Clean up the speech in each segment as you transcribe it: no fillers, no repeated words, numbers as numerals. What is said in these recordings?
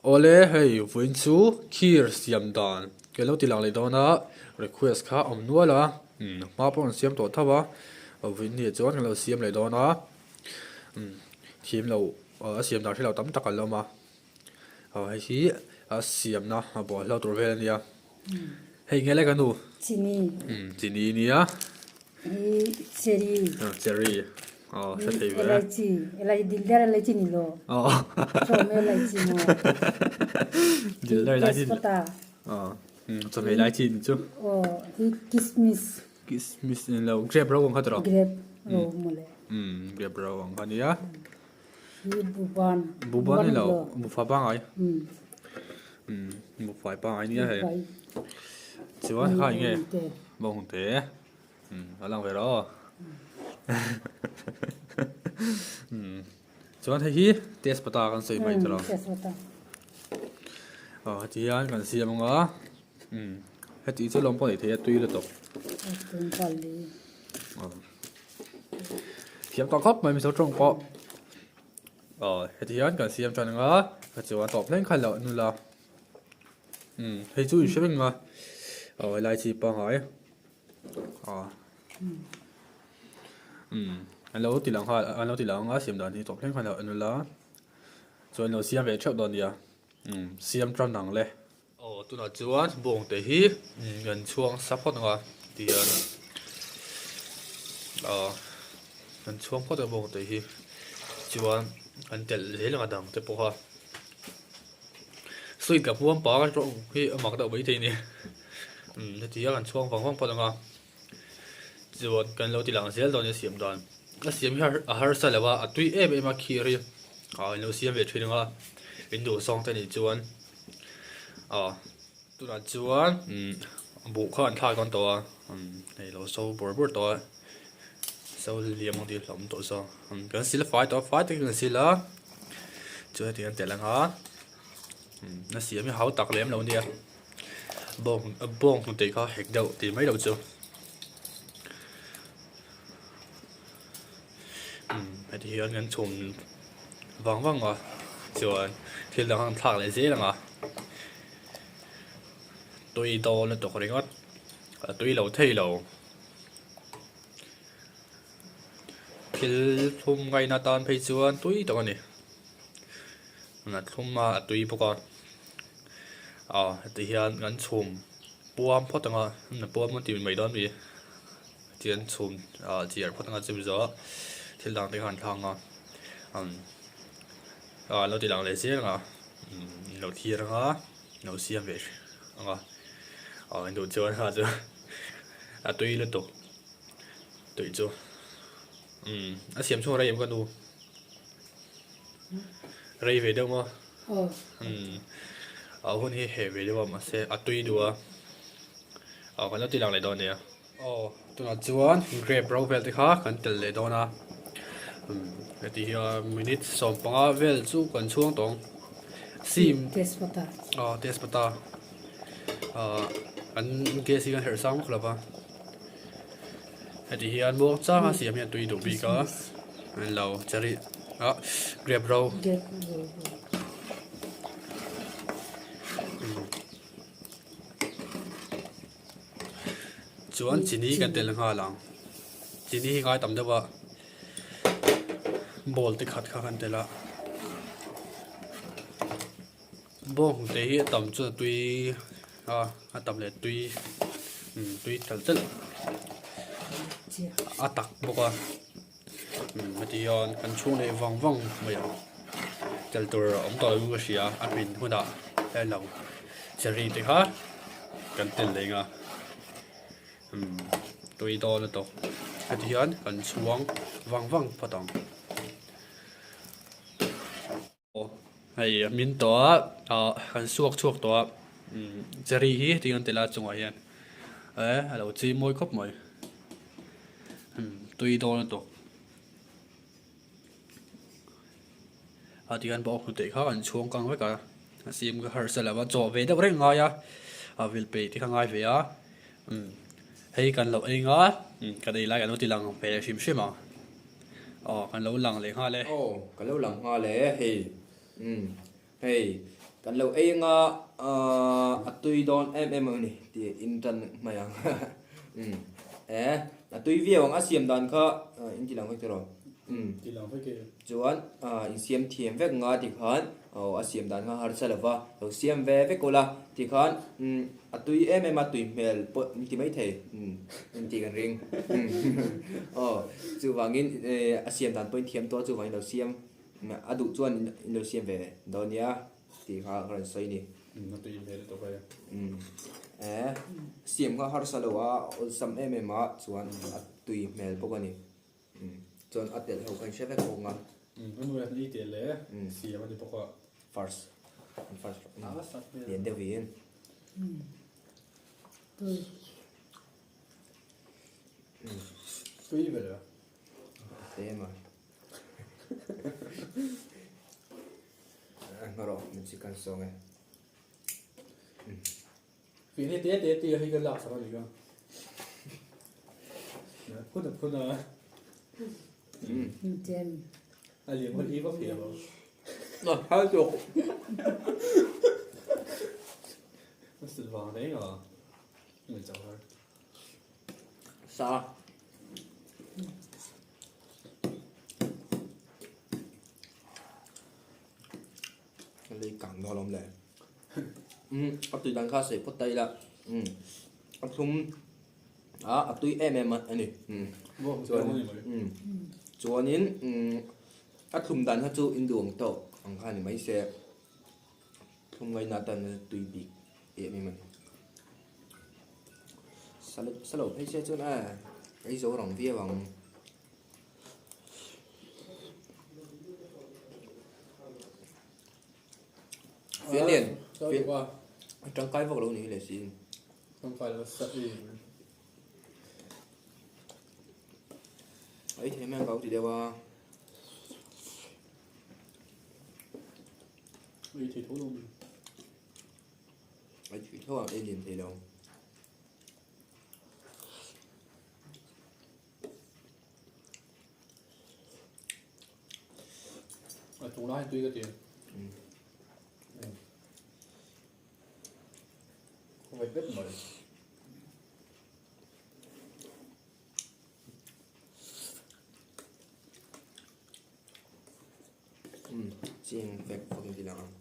Awle hei vawiin chu khir siam dan ka lo ti lang leh dawn a, request kha a awm nual a, hma pawh an siam tawh tho a, vawiin ni ah chuan kan lo siam leh dawn a, thiam lo a siam dan hrelo tam tak an la awm a, hei hi a siamna a bawlhhlawh tur vel a nia. Hei nge le ka nu? Chini. Chini nia. Hi cherry. Cherry. Aw hre thei ve. Elaichi. Elaichi dildar elaichi ni lo. Aw. Chawhmeh elaichi maw. Dildar elaichi. Tezpata. Aw. Chawhmeh elaichi ni chu. Aw hi kismis. Kismis ni lo. Grape ro ang kha tiraw? Grape ro mawle. Grape ro ang kha nia. Hi buban. Buban ni lo. Bufa pangai. Bufai pangai nia hei. Chuan kha eng nge? Bawng te. A lang ve rawh aw. Chuan hei hi tespata kan sawi mai tawh lo. Aw heti hian kan siam ang a. Heti chu lawm pawh a ni thei a tui lutuk. Thiam tawh khawp mai mizo tawng pawh. Aw heti hian kan siam tan ang a ka chuan tawp thleng kha loh nula umm hei chu in hre reng a aw helai chi pangngai aw umm an lo ti lang nghal an lo ti lang ang a siam dan hi tawp thleng kha loh nula chuan lo siam ve theuh dawn nia umm siam tan ang le. Aw tunah chuan bawng te hi kan chhuang sa phawt ang a tihian aw kan chhuang phawt a bawng te hi chuan kan telh zel ang a dang te pawh a sweet ka huam pang a tawng hi a mak deuh maithei a ni heti hian kan chhuang vang vang phawt ang a chuan kan lo ti lang zel dawn a siam dan a siam hi a harsa lo a a tui em em a khir hi ah in lo siam ve thin ang a in duh zawng te nih chuan. Aw tunah chuan umm buh kha an thlak dawn tawh a umm hei lo so bawrh bawrh tawh a so liam ang tih a hlauhawm tawh zawk umm kan sil fai tawh a fai takin kan sil a chuan hetiang an telh ang a umm a siam hi hau tak lem lo a nia bawng bawng hnute kha hek deuh tih mai loh chu umm heti hian kan chhum. Vang vang a chuan thil dang an thlak leh zel ang a tui dawn lutuk ringawt a tui lo thei lo thil thlum ngaina tan phei chuan tui tak a ni a thlum a a tui bawk a aw heti hian kan chhum puam phawt ang a puam an ti mai dawn mi. Tian chhum ah chiar phawt anga chumi zawh thil dang te kha an thlang a umm ah an lo ti lang leh zel ang a umm an lo thlir ang a an lo siam ve ang a ah an duh chuan kha chu a tui lutuk tui chu umm a siam chhung a rei em ka nu rei ve deuh maw umm a hun hi heh ve deuh a mahse a tui duh a ah kan lo ti lang leh dawn nia. Aw tunah chuan grape ro vel te kha kan tel leh dawn a umm heti hian minute 15 vel chu kan chhuang tawh ang sim tespata aw tespata ah an gas hi kan herh sang vak lo va heti hian muang changa siam hian tui duh bik a an lo cherry ah grape ro. Chuan chini kan tel nghal ang chini hi ngai tam deuh a bowl te khat kha kan tel a bawng te hi a tam chuan a tui a a tam leh tui umm tui telh telh a tak bawk a umm heti hian kan chhung leh vang vang mai ang tel tur a awm tawh lo in ka hria a hmin hunah heng lo cherry te kha kan tel leh ang a umm tui dawn a tawk heti hian kan chhuang vang vang phawt ang. Aw hei a min tawh a ah kan suak chhuak tawh a umm cherry hi heti an tel a chungah hian eh a lo chei mawi khawp mai umm tui dawn a tawk a tihian bawk hnute kha an chhuang kang vek a a sim ka harsa lo a chawh ve deuh reng ngai a a vil peih te kha ngai ve a umm hei kan lo eng a kan ei lai kan lo ti lang ve leh hrim hrim ang. Aw kan lo lang leh nghal e. Aw ka lo lang nghal e hei umm hei Kan lo ei anga a tui dawn em em a ni tih in tan mai ang. Umm e a tui viau ang a siam dan kha in ti lang vek tiraw? Umm Ti lang vek e. Chuan in siam thiam vek nga ti khan aw a siam dan kha harsa lova lo siam ve vek ula ti khan umm a tui em em a tui hmel pawh in ti mai thei umm in tih kan ring umm aw chuvangin a siam dan pawh in thiam tawh a chuvangin lo siam A duh chuan in lo siam ve dawn nia tih kha ka rawn sawi ni. A tui hmel lutuk e. Umm e siam kha harsa lo a awlsam em em a chuan a tui hmel bawk a ni. Umm chuan a telh ho kha in hre vek bawk ang a. Umm a hnuaiah ni teh le siam a ni bawk a. First first lian deuh in. Tui. Tui ber a. Tlem a. Hmarawh min chi kan sawng e. Tui hi te te te hi ka lak sak a ni ka. Phun a phun a. A liam kha i va phiah lo. Na hal chuk. A sil vang reng a. Ngai chau har. Sa. Lei kang dawn alawm le. Umm a tui dan kha sawi phawt ta ila. Umm a thlum a a tui em em a ni. Umm chuan umm chuanin umm a thlum dan kha chu in duh ang tawk ang kha ni mai se thlum ngaina tan tui bik em em a ni. Sa lo phei se chuan a ei zo rang viau ang. Fian lian fian a tangkai vak lo ni hi le siin. Tangkai lo sa i. Ei thei mai ang ka ti deuh a. Ei thei tho lo mi. Ei thei tho ang ei lian thei lo. A chung lai tui ka ti. Khawngaih vek mai. Chiang vek vawk in ti lang ang.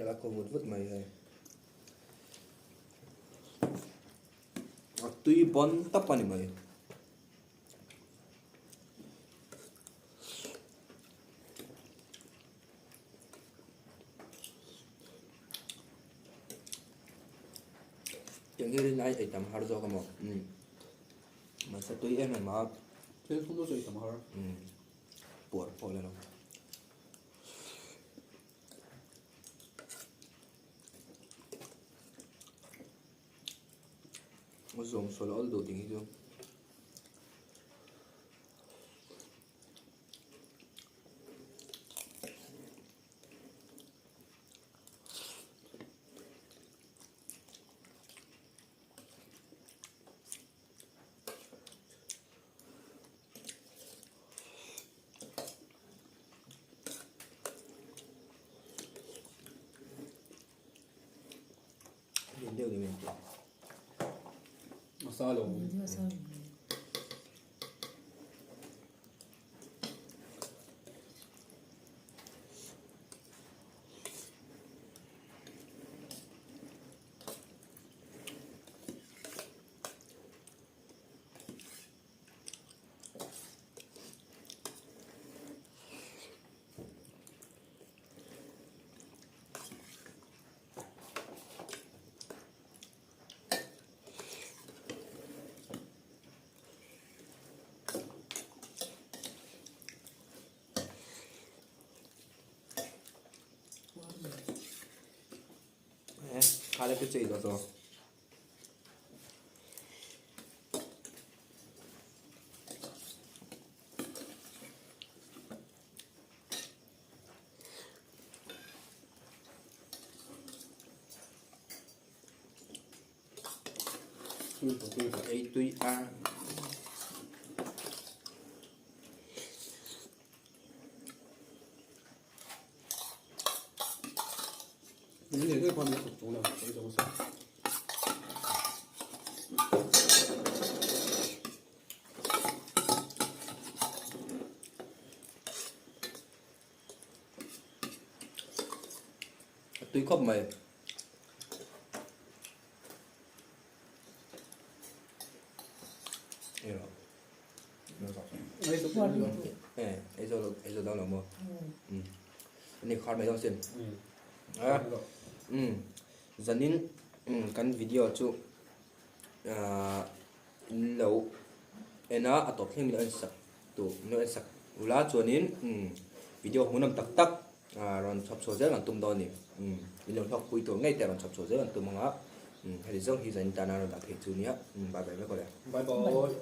La khaw vut vut mai hei. A tui bawn tap a ni mai. Tiang hi rin ai ei tam har zawk a maw? Umm. Mahse tui em em a. Thil thum chu ei tam har. Umm. Puar pawh la lo. A zawm sawl awl duh ding hi chu. Lian deuh ni mai ang chu. A sa lo. A sa lo. Kha le ka chei lo to. Ei tui a. A tui khawp mai. Zanin kan video chu in lo en a a tawp thleng min lo en sak duh min lo en sak ula chuanin video hmuhnawm tak tak rawn chhawp chhuah zel kan tum dawn a ni in lo hlawk pui tur ngei te rawn chhawp chhuah zel kan tum ang a heti zawng hi zanin tana rawn dah theih chu nia bye bye vek awle. Bye bye.